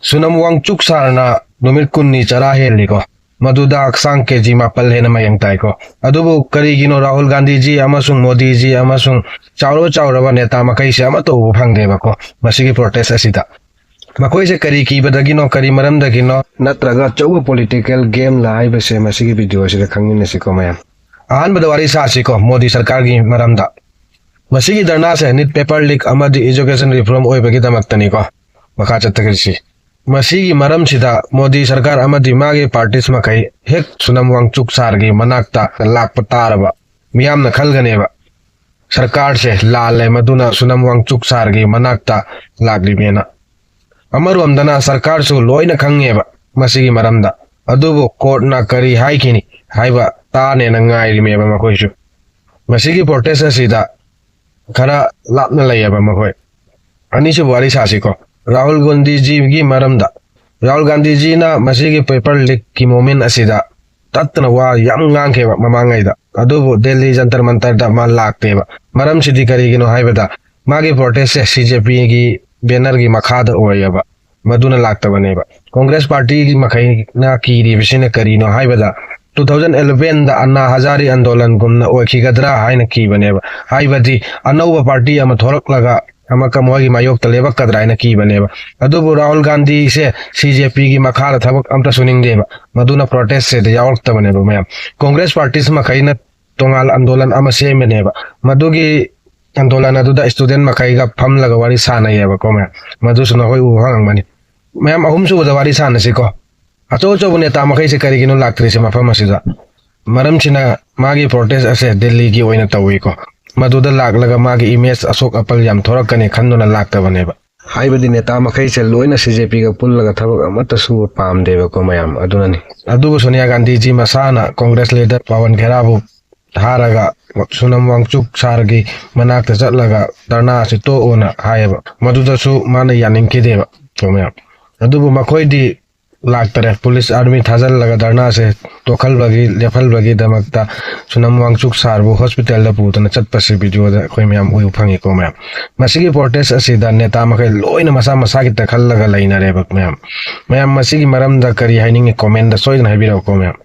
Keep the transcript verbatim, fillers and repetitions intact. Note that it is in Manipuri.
ꯁꯨꯅꯝ ꯋꯥꯡꯆꯨꯛ ꯁꯥꯔꯅ ꯅꯨꯃꯤꯠ ꯀꯨꯟꯅꯤ ꯆꯔꯥ ꯍꯦꯜꯂꯤꯀꯣ꯫ ꯃꯗꯨꯗ ꯍꯛꯆꯥꯡ ꯀꯦ ꯖꯤ ꯃꯥꯄꯜ ꯍꯦꯟꯅ ꯃꯌꯦꯡ ꯇꯥꯏꯀꯣ꯫ ꯑꯗꯨꯕꯨ ꯀꯔꯤꯒꯤꯅꯣ ꯔꯥꯍꯨꯜ ꯒꯥꯟꯙꯤꯖꯤ ꯑꯃꯁꯨꯡ ꯃꯣꯗꯤꯖꯤ ꯑꯃꯁꯨꯡ ꯆꯥꯎꯔ ꯆꯥꯎꯔꯕ ꯅꯦꯇꯥ ꯃꯈꯩꯁꯦ ꯑꯃꯠꯇ ꯎꯕ ꯐꯪꯗꯦꯕꯀꯣ ꯃꯁꯤꯒꯤ ꯄ꯭ꯔꯣꯇꯦꯁ ꯑꯁꯤꯗ? ꯃꯈꯣꯏꯁꯦ ꯀꯔꯤ ꯀꯤꯕꯗꯒꯤꯅꯣ, ꯀꯔꯤ ꯃꯔꯝꯗꯒꯤꯅꯣ, ꯅꯠꯇ꯭ꯔꯒ ꯑꯆꯧꯕ ꯄꯣꯂꯤꯇꯤꯀꯦꯜ ꯒꯦꯝ ꯂ ꯍꯥꯏꯕꯁꯦ ꯃꯁꯤꯒꯤ ꯚꯤꯗꯤꯑꯣ ꯑꯁꯤꯗ ꯈꯪꯃꯤꯟꯅꯁꯤꯀꯣ ꯃꯌꯥꯝ꯫ ꯑꯍꯥꯟꯕꯗ ꯋꯥꯔꯤ ꯁꯥꯁꯤꯀꯣ ꯃꯣꯗꯤ ꯁꯔꯀꯥꯔꯒꯤ ꯃꯔꯝꯗ꯫ ꯃꯁꯤꯒꯤ ꯙꯔꯅꯥꯁꯦ ꯅꯤꯠ ꯄꯦꯄꯔ ꯂꯤꯛ ꯑꯃꯗꯤ ꯏꯖꯨꯀꯦꯁꯟ ꯔꯤꯐꯣꯔꯝ ꯑꯣꯏꯕꯒꯤꯗꯃꯛꯇꯅꯤꯀꯣ ꯃꯈꯥ ꯆꯠꯊꯔꯤꯁꯤ꯫ ꯃꯁꯤꯒꯤ ꯃꯔꯝꯁꯤꯗ ꯃꯣꯗꯤ ꯁꯔꯀꯥꯔ ꯑꯃꯗꯤ ꯃꯥꯒꯤ ꯄꯥꯔꯇꯤꯁ ꯃꯈꯩ ꯍꯦꯛ ꯁꯨꯅꯝ ꯋꯥꯡꯆꯨꯛ ꯁꯥꯔꯒꯤ ꯃꯅꯥꯛꯇ ꯂꯥꯛꯄ ꯇꯥꯔꯕ, ꯃꯤꯌꯥꯝꯅ ꯈꯜꯒꯅꯦꯕ ꯁꯔꯀꯥꯔꯁꯦ ꯂꯥꯜꯂꯦ, ꯃꯗꯨꯅ ꯁꯨꯅꯝ ꯋꯥꯡꯆꯨꯛ ꯁꯥꯔꯒꯤ ꯃꯅꯥꯛꯇ ꯂꯥꯛꯂꯤꯕꯅꯦꯅ꯫ ꯑꯃꯔꯣꯝꯗꯅ ꯁꯔꯀꯥꯔꯁꯨ ꯂꯣꯏꯅ ꯈꯪꯉꯦꯕ ꯃꯁꯤꯒꯤ ꯃꯔꯝꯗ, ꯑꯗꯨꯕꯨ ꯀꯣꯔꯠꯅ ꯀꯔꯤ ꯍꯥꯏꯈꯤꯅꯤ ꯍꯥꯏꯕ ꯇꯥꯅꯦꯅ ꯉꯥꯏꯔꯤꯃꯦꯕ ꯃꯈꯣꯏꯁꯨ꯫ ꯃꯁꯤꯒꯤ ꯄ꯭ꯔꯣꯇꯦꯁ ꯑꯁꯤꯗ ꯈꯔ ꯂꯥꯞꯅ ꯂꯩꯌꯦꯕ ꯃꯈꯣꯏ꯫ ꯑꯅꯤꯁꯨꯕ ꯋꯥꯔꯤ ꯁꯥꯁꯤꯀꯣ ꯔꯥꯍꯨꯜ ꯒꯥꯟꯙꯤꯖꯤꯒꯤ ꯃꯔꯝꯗ꯫ ꯔꯥꯍꯨꯜ ꯒꯥꯟꯙꯤꯖꯤꯅ ꯃꯁꯤꯒꯤ ꯄꯦꯄꯔ ꯂꯤꯛꯀꯤ ꯃꯣꯃꯦꯟ ꯑꯁꯤꯗ ꯇꯠꯇꯅ ꯋꯥ ꯌꯥꯝ ꯉꯥꯡꯈꯤꯕ ꯃꯃꯥꯡꯉꯩꯗ, ꯑꯗꯨꯕꯨ ꯗꯦꯜꯂꯤ ꯖꯟꯇꯔ ꯃꯟꯇꯔꯗ ꯃꯥ ꯂꯥꯛꯇꯦꯕ꯫ ꯃꯔꯝꯁꯤꯗꯤ ꯀꯔꯤꯒꯤꯅꯣ ꯍꯥꯏꯕꯗ ꯃꯥꯒꯤ ꯄ꯭ꯔꯣꯇꯦꯁꯁꯦ ꯁꯤ ꯖꯦ ꯄꯤꯒꯤ ꯕꯦꯅꯔꯒꯤ ꯃꯈꯥꯗ ꯑꯣꯏꯌꯦꯕ, ꯃꯗꯨꯅ ꯂꯥꯛꯇꯕꯅꯦꯕ꯫ ꯀꯣꯡꯒ꯭ꯔꯦꯁ ꯄꯥꯔꯇꯤꯒꯤ ꯃꯈꯩꯅ ꯀꯤꯔꯤꯕꯁꯤꯅ ꯀꯔꯤꯅꯣ ꯍꯥꯏꯕꯗ, ꯇꯨ ꯊꯥꯎꯖꯟ ꯑꯦꯂꯚꯦꯟꯗ ꯑꯟꯅꯥ ꯍꯖꯥꯔꯤ ꯑꯟꯗꯣꯂꯟꯒꯨꯝꯅ ꯑꯣꯏꯈꯤꯒꯗ꯭ꯔꯥ ꯍꯥꯏꯅ ꯀꯤꯕꯅꯦꯕ꯫ ꯍꯥꯏꯕꯗꯤ ꯑꯅꯧꯕ ꯄꯥꯔꯇꯤ ꯑꯃ ꯊꯣꯛꯂꯛꯂꯒ ꯑꯃꯨꯛꯀ ꯃꯣꯏꯒꯤ ꯃꯥꯌꯣꯛꯇ ꯂꯦꯞꯄꯛꯀꯗ꯭ꯔꯥ ꯍꯥꯏꯅ ꯀꯤꯕꯅꯦꯕ꯫ ꯑꯗꯨꯕꯨ ꯔꯥꯍꯨꯜ ꯒꯥꯟꯙꯤꯁꯦ ꯁꯤ ꯖꯦ ꯄꯤꯒꯤ ꯃꯈꯥꯗ ꯊꯕꯛ ꯑꯝꯇ ꯁꯨꯅꯤꯡꯗꯦꯕ, ꯃꯗꯨꯅ ꯄ꯭ꯔꯣꯇꯦꯁꯁꯤꯗ ꯌꯥꯎꯔꯛꯇꯕꯅꯦꯕ ꯃꯌꯥꯝ꯫ ꯀꯣꯡꯒ꯭ꯔꯦꯁ ꯄꯥꯔꯇꯤꯁ ꯃꯈꯩꯅ ꯇꯣꯉꯥꯟ ꯑꯟꯗꯣꯂꯟ ꯑꯃ ꯁꯦꯝꯕꯅꯦꯕ꯫ ꯃꯗꯨꯒꯤ ꯑꯟꯗꯣꯂꯟ ꯑꯗꯨꯗ ꯁ꯭ꯇꯨꯗꯦꯟ ꯃꯈꯩꯒ ꯐꯝꯂꯒ ꯋꯥꯔꯤ ꯁꯥꯟꯅꯩꯌꯦꯕꯀꯣ ꯃꯌꯥꯝ꯫ ꯃꯗꯨꯁꯨ ꯅꯈꯣꯏ ꯎꯕ ꯐꯪꯉꯝꯒꯅꯤ꯫ ꯃꯌꯥꯝ, ꯑꯍꯨꯝꯁꯨꯕꯗ ꯋꯥꯔꯤ ꯁꯥꯟꯅꯁꯤꯀꯣ꯫ ꯑꯆꯧ ꯑꯆꯧꯕ ꯅꯦꯇꯥ ꯃꯈꯩꯁꯦ ꯀꯔꯤꯒꯤꯅꯣ ꯂꯥꯛꯇ꯭ꯔꯤꯁꯦ ꯃꯐꯝ ꯑꯁꯤꯗ? ꯃꯔꯝꯁꯤꯅ ꯃꯥꯒꯤ ꯄ꯭ꯔꯣꯇꯦꯁ ꯑꯁꯦ ꯗꯦꯜꯂꯤꯒꯤ ꯑꯣꯏꯅ ꯇꯧꯏꯀꯣ꯫ ꯃꯗꯨꯗ ꯂꯥꯛꯂꯒ ꯃꯥꯒꯤ ꯏꯃꯦꯖ ꯑꯁꯣꯛ ꯑꯄꯜ ꯌꯥꯝ ꯊꯣꯔꯛꯀꯅꯤ ꯈꯟꯗꯨꯅ ꯂꯥꯛꯇꯕꯅꯦꯕ꯫ ꯍꯥꯏꯕꯗꯤ ꯅꯦꯇꯥ ꯃꯈꯩꯁꯦ ꯂꯣꯏꯅ ꯁꯤ ꯖꯦ ꯄꯤꯒ ꯄꯨꯜꯂꯒ ꯊꯕꯛ ꯑꯃꯠꯇ ꯁꯨꯕ ꯄꯥꯝꯗꯦꯕꯀꯣ ꯃꯌꯥꯝ, ꯑꯗꯨꯅꯅꯤ꯫ ꯑꯗꯨꯕꯨ ꯁꯣꯅꯤꯌꯥ ꯒꯥꯟꯙꯤꯖꯤ ꯃꯁꯥꯅ ꯀꯣꯡꯒ꯭ꯔꯦꯁ ꯂꯤꯗꯔ ꯄꯋꯟ ꯈꯦꯔꯥꯕꯨ ꯊꯥꯔꯒ ꯁꯨꯅꯝ ꯋꯥꯡꯆꯨꯛ ꯁꯥꯔꯒꯤ ꯃꯅꯥꯛꯇ ꯆꯠꯂꯒ ꯙꯔꯅꯥ ꯑꯁꯤ ꯇꯣꯛꯑꯣꯅ ꯍꯥꯏꯌꯦꯕ꯫ ꯃꯗꯨꯗꯁꯨ ꯃꯥꯅ ꯌꯥꯅꯤꯡꯈꯤꯗꯦꯕ ꯃꯌꯥꯝ꯫ ꯑꯗꯨꯕꯨ ꯃꯈꯣꯏꯗꯤ ꯂꯥꯛꯇꯔꯦ꯫ ꯄꯨꯂꯤꯁ ꯑꯥꯔꯃꯤ ꯊꯥꯖꯤꯜꯂꯒ ꯙꯔꯅꯥꯁꯦ ꯇꯣꯛꯍꯜꯕꯒꯤ, ꯂꯦꯞꯍꯜꯕꯒꯤꯗꯃꯛꯇ ꯁꯨꯅꯝ ꯋꯥꯡꯆꯨꯛ ꯁꯥꯔꯕꯨ ꯍꯣꯁꯄꯤꯇꯥꯜꯗ ꯄꯨꯗꯅ ꯆꯠꯄꯁꯤ ꯚꯤꯗꯤꯑꯣꯗ ꯑꯩꯈꯣꯏ ꯃꯌꯥꯝ ꯎꯕ ꯐꯪꯉꯤꯀꯣ ꯃꯌꯥꯝ꯫ ꯃꯁꯤꯒꯤ ꯄ꯭ꯔꯣꯇꯦꯁ ꯑꯁꯤꯗ ꯅꯦꯇꯥ ꯃꯈꯩ ꯂꯣꯏꯅ ꯃꯁꯥ ꯃꯁꯥꯒꯤ ꯇꯛꯈꯜꯂꯒ ꯂꯩꯅꯔꯦꯕ ꯃꯌꯥꯝ꯫ ꯃꯌꯥꯝ ꯃꯁꯤꯒꯤ ꯃꯔꯝꯗ ꯀꯔꯤ ꯍꯥꯏꯅꯤꯡꯉꯤ? ꯀꯣꯃꯦꯟꯗ ꯁꯣꯏꯗꯅ ꯍꯥꯏꯕꯤꯔꯛꯎꯀꯣ ꯃꯌꯥꯝ꯫